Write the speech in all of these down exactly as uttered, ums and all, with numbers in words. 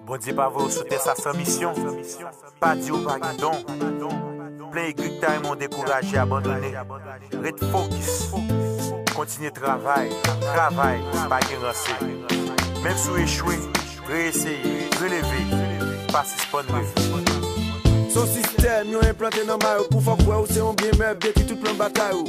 Bondye pa voye w sou tè sa san misyon. Pa di w pa gen don. Plen egri k ta renmen w dekouraje, abandone. Ret fokis. Kontinye travay, travay, pa gen ranse. Menm si w echwe, reeseye, releve, pa sispann reve. Se yon sistèm yo enplante nan may ou pou fè w kwè ou se yon byen mèb, detwi tout plan batay ou.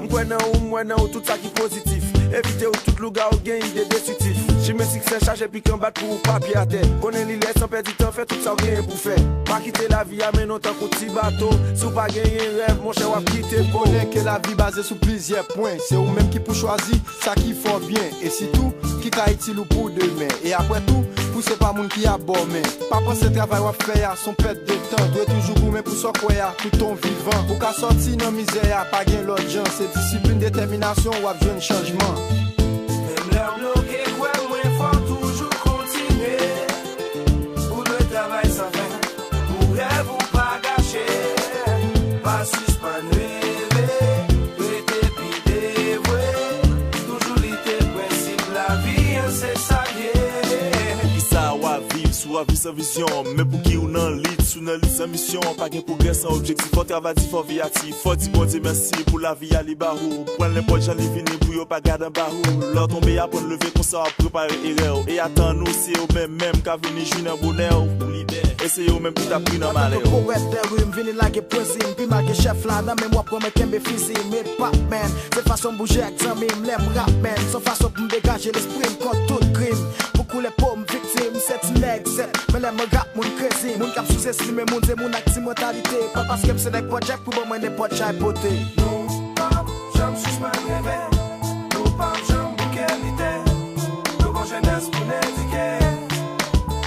M kwè nan ou, m wè nan ou tout sa ki pozitif. Evite ou tout lougawou gen ide destritif. Chimen siksè chaje pikan bat pou ou pa pye atè. Konnen li lè san pèdi tan fè tout sa w genyen pou fè. Pa kite lavi a mennen w tankou ti bato. Si w pa genyen rèv, monchè, w ap kite po. Konnen ke lavi baze sou plizyè pwen. Se ou menm ki pou chwazi sa ki fè w byen. E sitou, ki ka itil ou pou demen. E apre tou, pou se pa moun ki ap ba w men. Pa panse travay w ap fè a se yon pèt de tan. Dwe toujou goumen pou sa w kwè a, tout tan w vivan. Pou w ka sòti nan mizè a, pa gen lòt jan. Se disiplin, detèminasyon, w ap jwenn chanjman. Menm lè w bloke, kwè mwen, fò w toujou kontinye. Ou dwe travay san fen. Pou rèv ou pa gache. Pa sispann reve. Rete pi devwe. Toujou lite prensip lavi an, se sa l ye. Poukisa w ap viv si w ap viv san vizyon? Men pouki w nan lit, si w nan lit san misyon? Pa gen pwogrè san objektif. Fò w travay di, fò w veye aktif. Fò w di Bondye mèsi pou lavi a li ba ou. Pran l nenpòt jan li vini pou yo pa gade anba ou. Lè w tonbe, aprann leve, konsa w ap repare erè w. E atann ou, se yo menm menm k ap vini jwi nan bonè w pou libè. E se yo menm ki t ap ri nan malè w. Antanke powèt de rim, vini lage pwezi m. Pi mal ke chèf la nan men m, w ap wè mwen kenbe fizi m. Hip hop man, se fason m bouje ak zanmi m lè m rap man. Se yon fason pou m degaje lespri m kont tout krim. Pou koulè po m viktim, se ti nèg sèt. Men lè mwen rap, moun krezi. Moun k ap souzestime moun, se moun ak ti mantalite. Pa paske m se nèg Pòdjèk pou ban mwen nenpòt chay pote. Nou p ap janm sispann reve. Nou p ap janm bouke lite. Nou gon jenès pou n edike.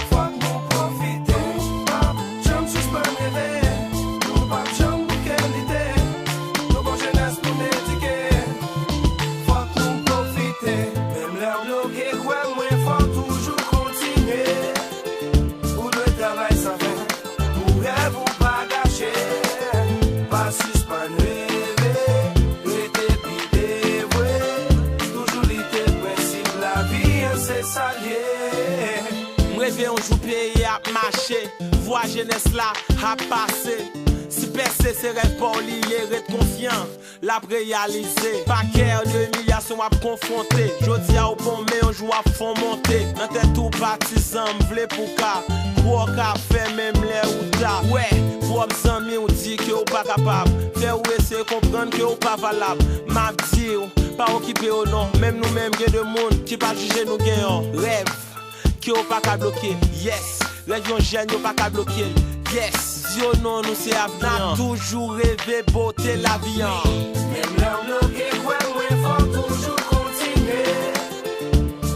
Fòk nou pwofite. Nou p ap janm sispann reve. Nou p ap janm bouke lite. Nou gon jenès pou n edike. Fòk nou pwofite. Menm lè w bloke, kwè mwen, fò w toujou kontinye. Ou dwe travay san fen. Pou rèv ou pa gache. Pa sispann reve. Rete pi devwe. Toujou lite prensip lavi an, se sa l ye. M reve yon jou peyi ap mache. Vwa jenès la ap pase. Si pèse se rèv pa w li ye, ret konfyan. L ap reyalize. Pa kè de imilyasyon w ap konfwonte. Jodi a ou bon, men yon jou w ap fon monte. Nan tèt ou patizan, m vle pou w ka. Pou w ka fè menm lè ou ta. Wè, pwòp zanmi w di ke w pa kapab. Fè w eseye konprann ke w pa valab. M ap di w, pa okipe yo non. Menm nou menm gen de moun ki pa jije nou gen yon rèv. Ke w pa ka bloke, yes. Rèv yon jèn, yo pa ka bloke l, yes. Di yo non, nou se avni an. N ap toujou reve bote lavi an. Menm lè w bloke, kwè mwen, fò w toujou kontinye.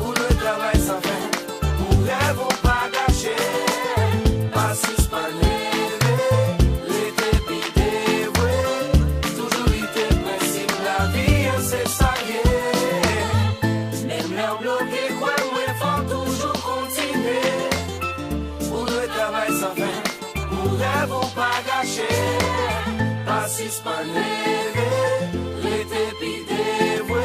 Ou dwe travay san fen. Pou rèv ou pa gache. Pa sispann reve. Rete pi devwe. Toujou lite prensip lavi an, se sa l ye. Menm lè w bloke, kwè mwen, fò w toujou kontinye. Ou dwe travay san fen, pou rèv ou pa gache. Pa sispann reve, rete pi devwe.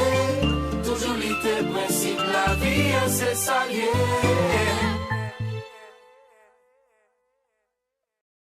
Toujou lite prensip lavi an, se sa l ye.